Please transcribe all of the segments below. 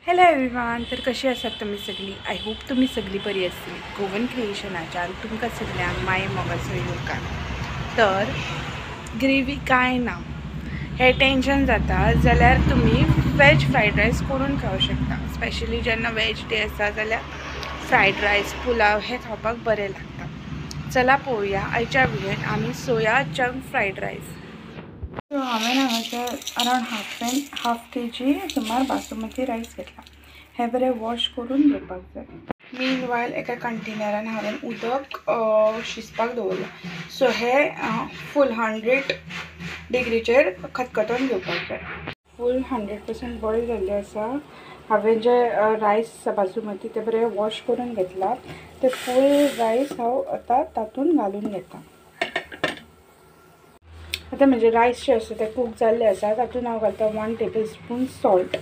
Hello everyone, तर कशी आसात तुमी सगळी? I hope तुमी सगळी बरी आसतली। गोवन क्रिएशनाच्यान तुमकां सगळ्यांक माय मोगाचो येवकार। तर ग्रेवी काय ना हे टेंशन जाता जाल्यार तुमी वेज फ्रायड रायस करून खावंक शकता। स्पेशली जेन्ना वेज डे आसा जाल्यार फ्रायड रायस पुलाव हे खावपाक बरें लागता। चला पळोवया आयच्या व्हिडियोन आमी soya chunk fried rice. So हांवें हांगासर अरावंड हाफ के जी सुमार बासमती रायस घेतला। हे बरें वॉश करून घेवपाक जाय। मीन वायल एका कंटेनरान हांवें उदक शिजपाक दवरलां। सो हे फूल 100 डिग्रीचेर खतखतोवन घेवपाक जाय। फूल 100% बॉयल जाल्लें आसा। हांवें जे रायस बासमती ते बरें वॉश करून घेतला ते फूल रायस हांव आतां तातूंत घालून घेता। आतां म्हजे रायस जे आसा ते कूक जाल्ले आसा तातूंत हांव घालता 1 टेबल स्पून सॉल्ट।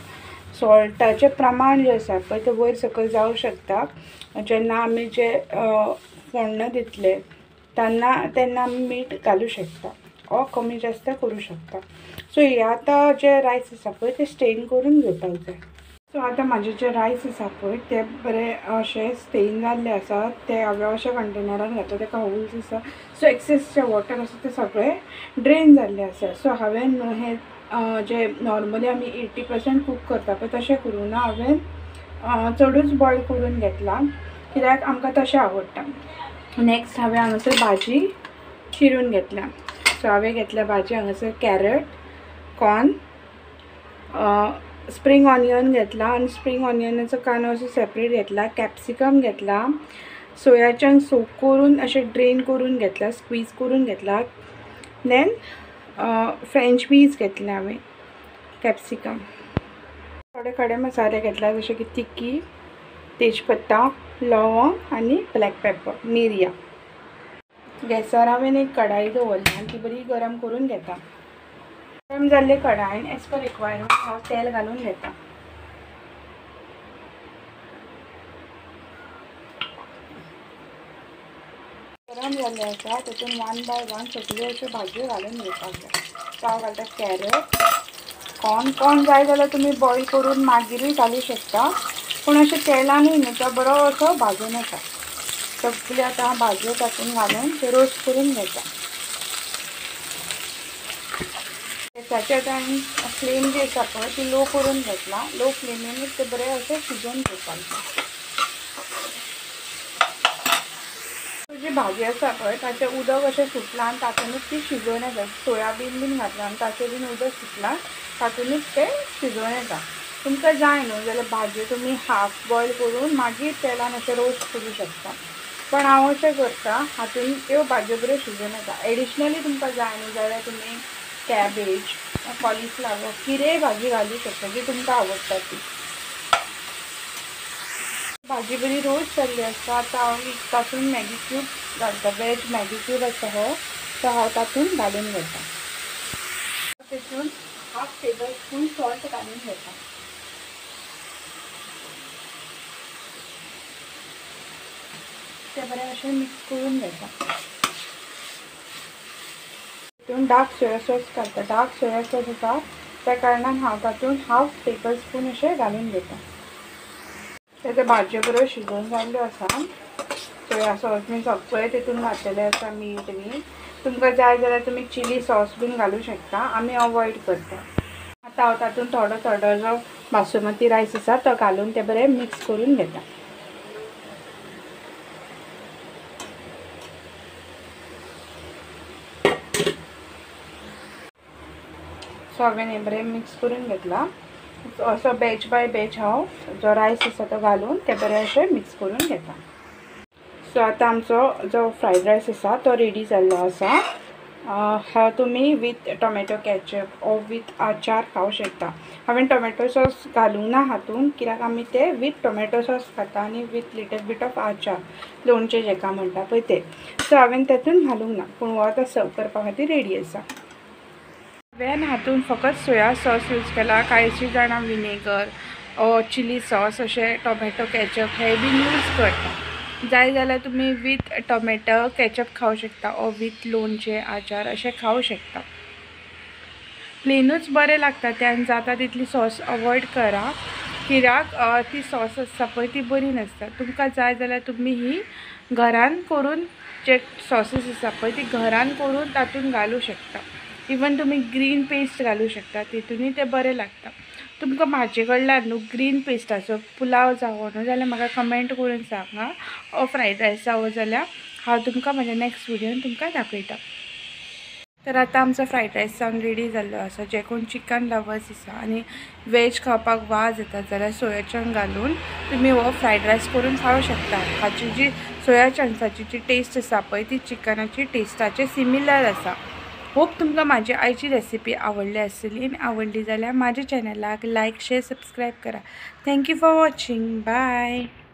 सॉल्टाचें प्रमाण जें आसा पळय तें वयर सकयल जावंक शकता। जेन्ना आमी जे फोण्ण दितले तेन्ना आमी मीठ घालूं शकता ओ कमी जास्त करूं शकता। सो हे आतां जे रायस आसा पळय ते स्टेन करून घेवपाक जाय। सो आतां म्हाजे जे रायस आसा पळय ते बरे अशे स्टेन जाल्ले आसा ते हांवें अशे कंटेनरान घातला, ताका होल्स आसा। सो एक्सेस जे वॉटर आसा ते सगळे ड्रेन जाल्ले आसा। सो हांवें न्हू हे जे नॉर्मली आमी 80% कूक करता पळय तशें करूं ना, हांवें चडूच बॉयल करून घेतला कित्याक आमकां तशें आवडटा। नेक्स्ट हांवें हांगासर भाजी चिरून घेतल्या। सो हांवें घेतल्या भाजी हांगासर कॅरट, कॉर्न, स्प्रिंग ऑनियन घेतला आनी स्प्रिंग ऑनियनाचो कांदो असो सेपरेट घेतला, कॅप्सिकम घेतला, सोया चंक सोक करून अशें ड्रेन करून घेतला, स्क्वीज करून घेतला, देन फ्रेंच बीन्स घेतले हांवें, कॅप्सिकम, थोडे खडे मसाले घेतला जशे की तिखी, तेजपत्ता, लवंग आनी ब्लॅक पेपर, मिरयां। गॅसार हांवें एक कढाई दवरल्या आनी ती बरी गरम करून घेता। गरम जाल्ले कढायेन एज पर रिक्वायरमेंट हांव तेल घालून घेता। गरम जाल्लें आसा तातूंत 1 बाय 1 सगळ्यो अश्यो भाजयो घालून घेवपाक जाय। सो हांव घालता कॅरट, कॉर्न। कॉर्न जाय जाल्यार तुमी बॉयल करून मागीरूय घालूं शकता, पूण अशें तेलानूय न्हू तो बरो असो भाजून येता। सगळे आतां हांव भाजयो तातूंत घालून ते रोस्ट करून घेता। गॅसाची आतां हांवें फ्लेम जी आसा पळय ती लो करून घेतला। लो फ्लेमीनूच ते बरें अशें शिजोवन घेवपाक जाय। जी भाजी आसा पळय ताचें उदक अशें सुटलां आनी तातूंतच ती शिजोवन येता। सोयाबीन बीन घातलां आनी ताचें बीन उदक सुटलां तातूंतच तें शिजोवन येता। तुमकां जाय न्हू जाल्यार भाजयो तुमी हाफ बॉयल करून मागीर तेलान अशें रोस्ट करूं शकता, पण हांव अशें करता हातूंत त्यो भाजयो बऱ्यो शिजोवन येता। एडिशनली तुमकां जाय न्हू जाल्यार तुमी कॅबेज, कॉलीफ्लावर कितेंय भाजी घालूं शकता जी तुमकां आवडटा ती। भाजी बरी रोस्ट जाल्ली आसता। आतां हांव तातूंत मॅगी क्यूब घालता, वेज मॅगी क्यूब आसा हो, तो हांव तातूंत घालून घेता। तातूंत हाफ टेबल स्पून सॉल्ट घालून घेता। ते बरें अशें मिक्स करून घेता। तातूंत डार्क सोया सॉस घालता। डार्क सोया सॉस आसा त्या कारणान हांव तातूंत हाफ टेबल स्पून अशें घालून घेता। ते भाजयो बऱ्यो शिजोवन जाल्ल्यो आसा। सोया सॉस बीन सगळें तितून घातलेलें आसा, मीठ बीन। तुमकां जाय जाल्यार तुमी चिली सॉस बीन घालूं शकता, आमी अवॉयड करता। आतां हांव तातूंत थोडो थोडो जो बासमती रायस आसा तो घालून ते बरें मिक्स करून घेता। सो हांवें हें बरें मिक्स करून घेतला। असो बॅच बाय बॅच हांव जो रायस आसा तो घालून ते बरें अशें मिक्स करून घेता। सो आतां आमचो जो फ्रायड रायस आसा तो रेडी जाल्लो आसा। हा तुमी विथ टोमॅटो कॅचप ओ विथ आचार खावंक शकता। हांवें टोमॅटो सॉस घालूंक ना हातूंत कित्याक आमी ते विथ टोमॅटो सॉस खाता आनी विथ लिटल बीट ऑफ आचार, लोणचें जेका म्हणटा पळय तें। सो हांवें तातूंत घालूंक ना, पूण हो आतां सर्व करपा खातीर रेडी आसा। हांवें हातूंत फकत सोया सॉस यूज केला। कांयशीं जाणां विनेगर, चिली सॉस अशें टोमॅटो कॅचप हे बीन यूज करता। जाय जाल्यार तुमी विथ टोमॅटो कॅचप खावंक शकता ओ विथ लोणचें, आचार अशें खावंक शकता। प्लेनूच बरें लागता तें, आनी जाता तितली सॉस अवॉयड करा। कित्याक ती सॉस आसता पळय ती बरी नासता. तुमकां जाय जाल्यार तुमी ही घरान करून जे सॉसीस आसा पळय ती घरान करून तातूंत घालूं शकता. इवन तुमी ग्रीन पेस्ट घालूं शकता, तितूनय तें बरें लागता. तुमकां म्हाजे कडल्यान न्हू ग्रीन पेस्टाचो पुलाव जावो न्हू जाल्यार म्हाका कमेंट करून सांगा, ओ फ्रायड रायस जावो जाल्यार हांव तुमकां म्हाज्या नेक्स्ट व्हिडियोन तुमकां दाखयता. तर आतां आमचो फ्रायड रायस जावन रेडी जाल्लो आसा. जे कोण चिकन लवर्स आसा आनी वेज खावपाक वाज येता जाल्यार सोया चंक घालून तुमी हो फ्रायड रायस करून खावंक शकता. हाची जी सोया चंक्साची जी टेस्ट आसा पळय ती चिकनाची टेस्टाचे सिमिलर आसा. होप तुमकां म्हाजी आयची रेसिपी आवडली आसतली आनी आवडली जाल्यार म्हाज्या चॅनलाक लायक, शेर, सबस्क्रायब करा. Thank you for watching. Bye.